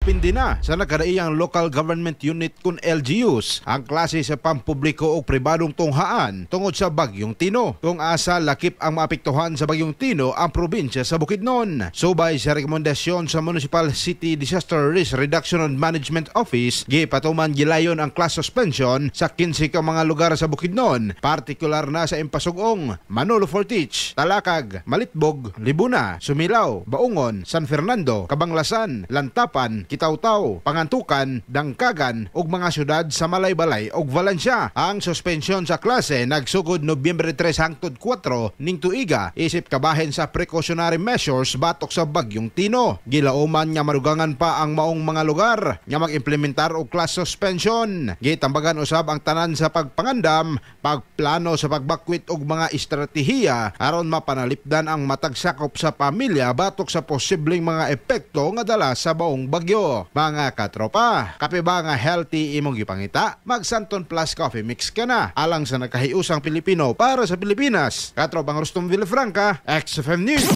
Pindi na sa nagkadaiyang local government unit kun LGUs ang klase sa pampubliko o pribadong tunghaan tungod sa Bagyong Tino. Kung asa lakip ang maapektuhan sa Bagyong Tino ang probinsya sa Bukidnon. Subay sa rekomendasyon sa Municipal City Disaster Risk Reduction and Management Office, gipatuman gilayon ang class suspension sa 15 ka mga lugar sa Bukidnon, partikular na sa Impasugong, Manolo Fortich, Talakag, Malitbog, Libuna, Sumilao, Baungon, San Fernando, Kabanglasan, Lantapan, Kitaotao, Pangantucan, Dangcagan ug mga syudad sa Malaybalay ug Valencia. Ang suspensyon sa klase nagsugod Nobyembre 3 hangtod 4 ning tuiga isip kabahin sa precautionary measures batok sa Bagyong Tino. Gilauman nga marugangan pa ang maong mga lugar nga mag-implementar og class suspension. Gitambagan usab ang tanan sa pagpangandam, pagplano sa pagbakwit og mga estratehiya aron mapanalipdan ang matag sakop sa pamilya batok sa posibleng mga epekto nga dala sa baong bagyo. Mga katropa, kape ba nga healthy imong gipangita? Mag Santon Plus Coffee Mix ka na. Alang sa nagkahiusang Pilipino para sa Pilipinas. Katropang Rustom Villafranca, XFM News.